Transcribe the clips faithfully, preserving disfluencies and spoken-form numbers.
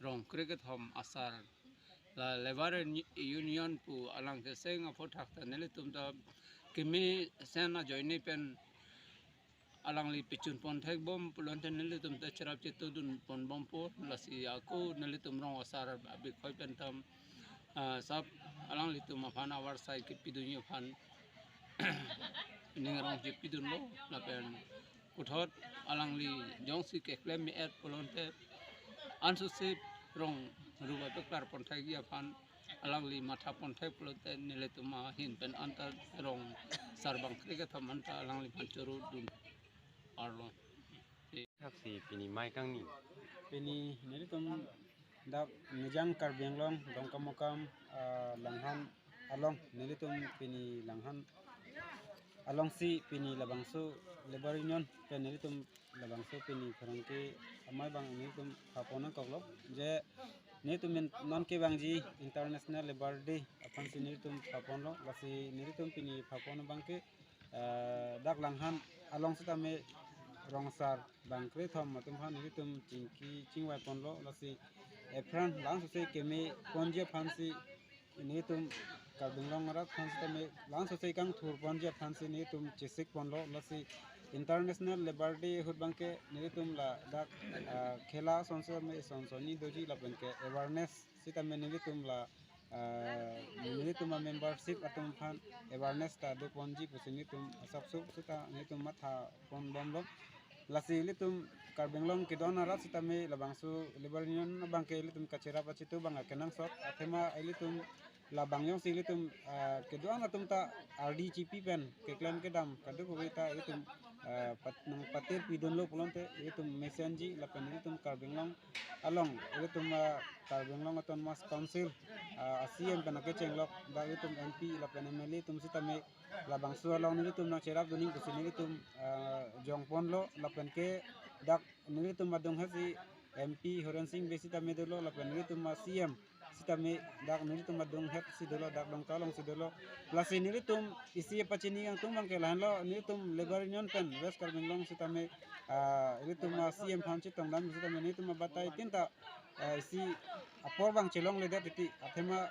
rong krekethom asar la Labour Uni- Union pu alang keseng aphuthak ta nelitum ta kemesen ajoine pen alangli pechun pon thekbom pulote nelitum ta cherap chetudun ponbompo. Lasi ako nelitum rong asar abikhoi pen tam, ah, sap alanglitum aphan avarsai kepidunji aphan ning rong chepidunlo lapen puthot alangli jongsi keklem me-et pulote ansose rong ruba peklar pon thekji aphan alangli matha pon thek pulote nelitum ahin pen anta rong asar bang krekethom anta alangliphan choro dun arlo. Thaksi pini mai kangni. Pini nelitum dak Nijang Karbi Anglong Dongkamukam, ah, Langhan along, nelitum pini Langhan alongsi pini labangso Labour Union pen nelitum labangso pini pherangke amei abang nelitum phapon nangkoklo je nelitum min- non kevangji International Labour Day aphansi nelitum phaponlo. Lasi nelitum pini phapon abangke, eh, dak Langhan along sitame rong asar bang krekethom atum aphan nelitum chingki chingvai ponlo. Lasi aphrang langsose keme ponji aphansi nelitum Karbi Anglong arat aphan sitame langsose kangthur ponji aphansi nelitum chesik ponlo. Lasi International Labour Day ahut abangke nelitum ladak, ah, khela asonsi tame sonsoni doji lapenke awareness sitame nelitum la, ah, nelitum a-membership atum aphan awareness ta do ponji pusi nelitum asapsuk sita nelitum matha ponbomlo. Lasi ilitum Karbi Anglong kedo-an arat sitame labangso Labour Union abangke ilitum kacherap achetu abang akenangsot athema ilitum labang jongsi ilitum, ah, kedo-an atum ta ardi chipi pen keklem kedam kadokave ta ilitum, ah, pat- nangpatir pidunlo pulote ilitum mesenji lapen ilitum Karbi Anglong along ilitum, ah, Karbi Anglong Autonomous Council, ah, C E M pen akechenglok dak ilitum M P lapen M L A atum sitame labangso along nelitum nangcherap dunji pusi nelitum, ah, jongponlo lapenke dak nelitum adunghet si M P Horen Sing Bey sitame dolo lapen nelitum a-C E M sitame dak nelitum adunghet si dolo, dak Dongka alongsi dolo. Lasi nelitum isi pachini kangtung abangke lahenlo, nelitum Labour Union pen West Karbi Anglong sitame, ah, nelitum a-C E M aphan chetongdam sitame nelitum abatai tin ta, ah, isi apor abang chelongledet titi athema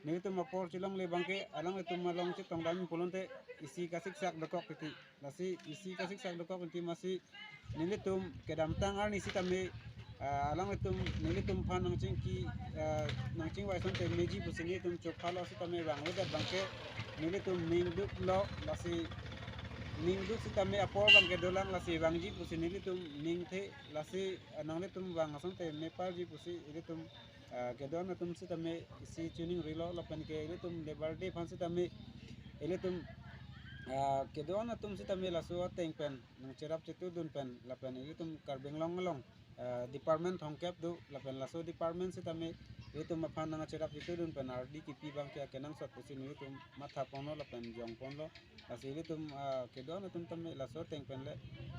nelitum apor chelongle abangke alanglitum along chetongdam pulote isi kasiksak dokok titi. Lasi isi kasiksak dokok titi masi nelitum kedamtang arni sitame, ah, alanglitum nelitum aphan nangchingki, ah, nangchingvai asonte meji pusi nelitum chophalo sitame vangvedet abangke nelitum ningduklo. Lasi ningduk sitame apor abangke dolang, lasi vangji pusi nelitum ningthe. Lasi, ah, nanglitum vang asonte meparji pusi ilitum, ah, kedo-an atum sitame isi chuning rilo lapenke ilitum Labour Day aphan sitame ilitum, ah, kedo-an atum sitame laso ateng pen nangcherap chetudun pen lapen ilitum Karbi Anglong along, ah, department thomkep do lapen laso department sitame ilitum aphan nangcherap chetudun pen ardi kipi abangke akenangsot pusi nelitum matha ponlo lapen jongponlo. Lasi ilitum, ah, kedo-an atum tame laso ateng pen le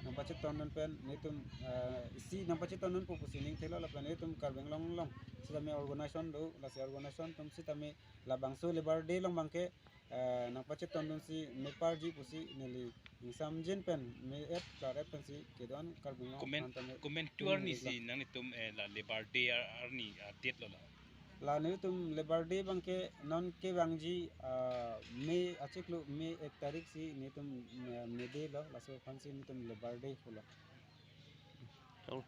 nangpachetondun pen nelitum, ah, isi nangpachetondunpo pusi ningthelo lapen ilitum Karbi Anglong along sitame organization do, lasi organization atum sitame labangso Labour Day along abangke, ah, nangpachetondunsi meparji pusi neli ingsamjin pen me-et klar-et pensi kedo-an Karbi Anglong Comment, aphan tame comment tu arni neli si nanglitum, eh, la Labour Day ar- arni, ah, date lo la. La nelitum Labour Day abangke non kevangji, ah, May achiklo May ek tarik si nelitum, ah, May Day lo, laso aphansi nelitum Labour Day pulo. Chong.